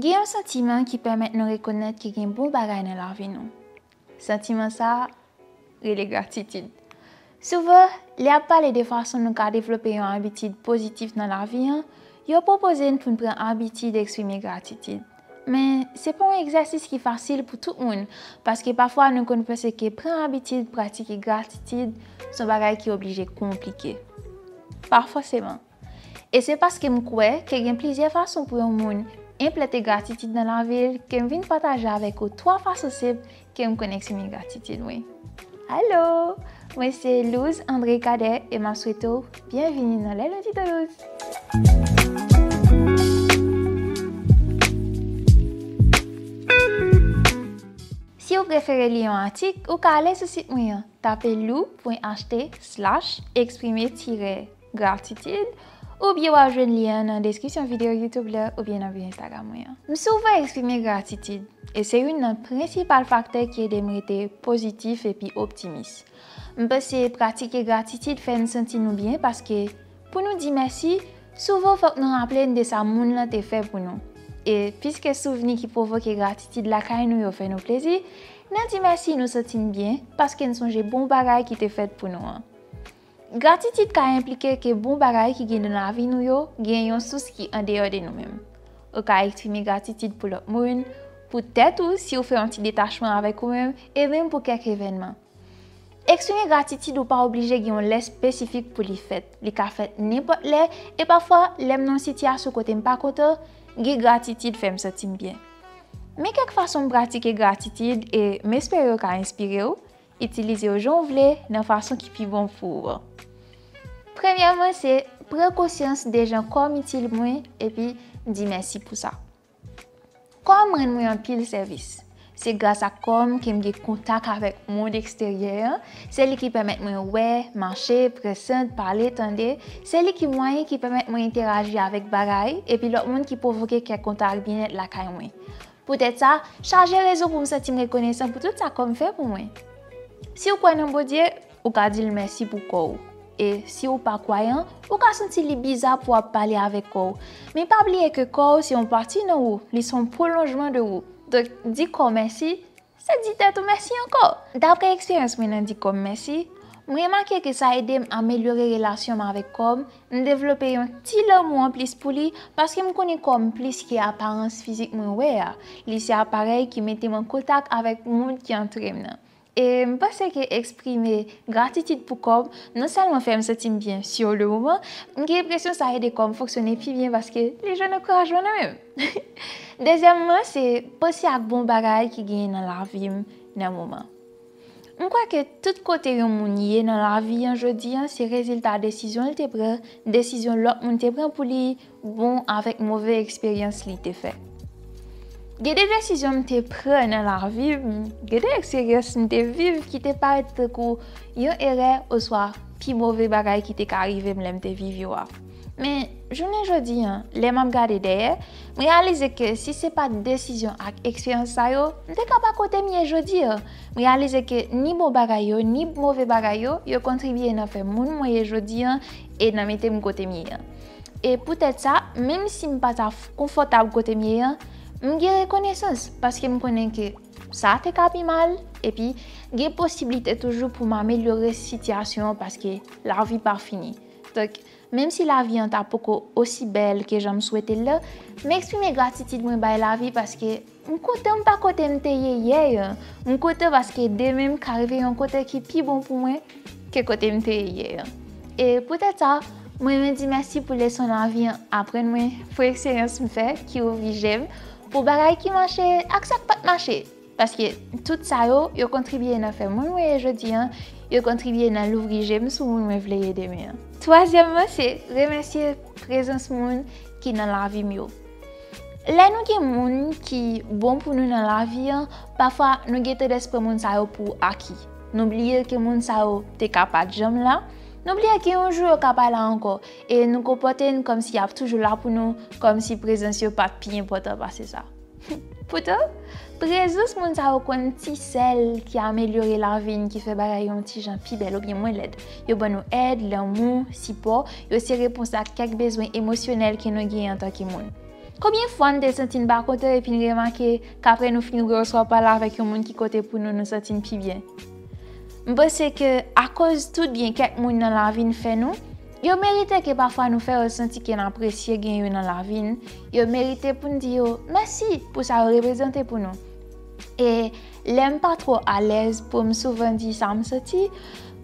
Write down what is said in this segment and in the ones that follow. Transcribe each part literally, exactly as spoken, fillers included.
Gen yon santiman ki pèmèt nou rekonèt ke gen bon bagay nan lavi nou. Santiman sa a rele gratitid. Souvan, lè y ap pale de fason nou ka devlope yon abitid pozitif nan lavi an, yo pwopoze n pou n pran abitid eksprime gratitid. Men, se pa yon egzèsis ki fasil pou tout moun, paske pafwa nou konn panse ke pran abitid pratike gratitid se yon bagay ki oblije konplike. Pa fòseman. E se paske m kwè ke gen plizyè fason pou yon moun enplante gratitid nan lavi l ke m vin pataje avèk ou twa fason senp ke m konn eksprime gratitid mwen. Alo! Mwen se Louz André Cadet e m ap swete w byenvini nan Les Lundis de Louz! Si w prefere li yon atik, ou ka ale sou sit mwen an, tape lou pwen achte slash eksprime tirè gratitid, oubyen w ap jwenn lyen an nan deskripsyon videyo YouTube la oubyen nan bio Instagram mwen an. M souvan eksprime gratitid, e se youn nan prensipal faktè ki ede m rete pozitif epi optimis. M panse pratike gratitid fè n santi nou byen paske pou nou di mèsi, souvan fòk nou raple n de sa moun lan te fè pou nou. E piske souvni ki pwovoke gratitid lakay nou yo fè nou plezi, nan di mèsi nou santi n byen paske n sonje bon bagay ki te fèt pou nou an. Gratitid ka enplike ke bon bagay ki gen nan lavi nou yo gen yon sous ki andeyò de nou menm. Ou ka eksprime gratitid pou lòt moun, pou tèt ou si w fè yon ti detachman avèk ou menm, e menm pou kèk evènman. Eksprime gratitid ou pa oblije gen yon lè espesifik pou li fèt. Li ka fèt nenpòt lè, e pafwa, lè m nan yon sitiyasyon kote m pa kontan, gen gratitid fè m santi m byen. Men kèk fason m pratike gratitid e m espere yo ka enspire w. Itilize yo jan w vle, nan fason ki pi bon pou ou an. Premyèman, se pran konsyans de jan kò m itil mwen epi di mèsi pou sa. Kò m rann mwen anpil sèvis. Se gras ak kò m ke m gen kontak avèk mond eksteryè an. Se li ki pèmèt mwen wè, mache, pran sant, pale, tande. Se li ki mwayen ki pèmèt mwen entèraji avèk bagay epi lòt moun ki pwovoke kèk kontak ak byennèt lakay mwen. Poutèt sa, chaje rezon pou m santi m rekonesan pou tout sa kò m fè pou mwen. Si w kwè nan Bondye, ou ka di l mèsi pou kò w. E si w pa kwayan, ou ka santi li biza pou w ap pale avèk kò w. Men pa bliye ke kò w se yon pati nan ou, li se yon pwolonjman de ou. Donk, di kò w mèsi, se di tèt ou mèsi ankò. Daprè eksperyans mwen nan di kò m mèsi, m remake ke sa ede m amelyore relasyon m avèk kò m, m devlope yon ti lanmou anplis pou li, paske m konnen kò m plis ke aparans fizik mwen wè a. Li se aparèy ki mete m an kontak avèk moun ki antre m nan. E m panse ke eksprime gratitid pou kò m non sèlman fè m santi m byen sur le moment, m gen enpresyon sa ede kò m fonksyone pi byen paske li jwenn ankourajman nan men m. Dezyèmman, se panse ak bon bagay ki genyen nan lavi m nan moman. M kwè ke tout kote yon moun ye nan lavi an jodi an, se rezilta desizyon l te pran, desizyon lòt moun te pran pou li, bon avèk move eksperyans li te fè. Gen de desizyon m te pran nan lavi m, gen de eksperyans m te viv ki te parèt tankou yon erè oswa pi move bagay ki te ka rive m lè m te viv yo a. Men, jounen jodi an, lè m ap gade dèyè, m reyalize ke si se pa t desizyon ak eksperyans sa yo, m te ka pa kote m ye jodi an. M reyalize ke ni bon bagay yo, ni move bagay yo, yo kontribye nan fè moun mwen ye jodi an e nan mete m kote m ye an. E poutèt sa, menm si m pa ta f-, konfòtab kote m ye an, m gen rekonesans paske m konnen ke sa te ka pi mal, epi gen posiblite toujou pou m amelyore sitiyasyon an paske lavi pa fini. Donk, menm si lavi an ta poko osi bèl ke jan m swete l la, m eksprime gratitid mwen bay lavi paske m kontan m pa kote m te ye yè an. M kontan paske demen m ka rive yon kote ki pi bon pou mwen ke kote m te ye yè an. E poutèt sa, mwen renmen di mèsi pou leson lavi an aprann mwen, pou eksperyans m fè ki ouvri je m, pou bagay ki mache ak sa k pa t mache. Paske tout sa yo, yo kontribye nan fè moun mwen ye jodi an, yo kontribye nan louvri je m sou moun mwen vle ye demen an. Twazyèmman, se remèsye prezans moun ki nan lavi m yo. Lè nou gen moun ki bon pou nou nan lavi an, pafwa nou gen tandans pran moun sa yo pou aki. Nou bliye ke moun sa yo te ka pa t janm la, nou bliye ke yon jou yo ka pa la ankò, e nou konpòte n kòmsi y ap toujou la pou nou, kòmsi prezans yo pa t pi enpòtan pase sa. Poutan, prezans moun sa yo konn ti sèl ki amelyore lavi n, ki fè bagay yo yon ti jan pi bèl oubyen mwen lèd. Yo ban nou èd, lanmou, sipò, yo se repons ak kèk bezwen emosyonèl ke nou genyen antanke moun. Konbyen fwa n te santi n pa kontan epi n remake k apre nou fin wè oswa pale avèk yon moun ki konte pou nou, nou santi n pi byen? M panse ke akoz tout byen kèk moun nan lavi n fè nou, yo merite ke pafwa nou fè yo santi ke n apresye gen yo nan lavi n. Yo merite pou n di yo mèsi pou sa yo reprezante pou nou. E lè m pa twò alèz pou m souvan di sa m santi,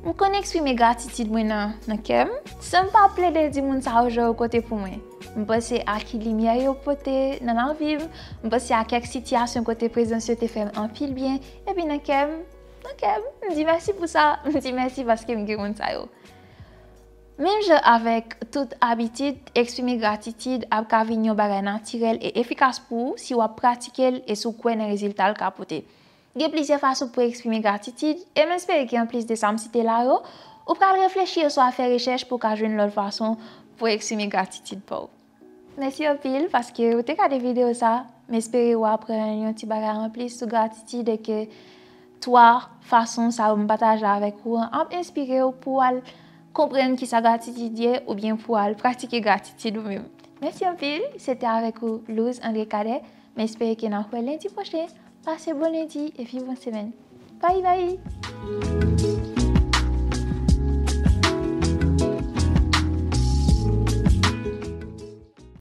m konn eksprime gratitid mwen nan, nan kè m, san m pa plede di moun sa yo jan yo konte pou mwen. M panse a ki limyè yo pote nan lavi m, m panse a kèk sitiyasyon kote prezans yo te fè m anpil byen, epi nan kè m, nan kè m, m di mèsi pou sa, m di mèsi paske m gen moun sa yo. Menm jan avèk tout abitid, eksprime gratitid ap ka vin yon bagay natirèl e efikas pou ou si w ap pratike l e si w kwè nan rezilta l ka pote. Gen plizyè fason pou eksprime gratitid, e m espere ke anplis de sa m site la yo, ou pral reflechi oswa fè rechèch pou w ka jwenn lòt fason pou eksprime gratitid pa w. Mèsi anpil paske ou te gade videyo sa. M espere w aprann yon ti bagay anplis sou gratitid e ke twa fason sa yo m pataje avèk ou an ap enspire w pou w al konprann kisa gratitid ye oubyen pou w al pratike gratitid ou menm. Mèsi anpil, se te avèk ou Louse André Cadet. M espere ke n ap wè lendi pwochen. Pase bon lendi epi bon semèn. Bayi bayi!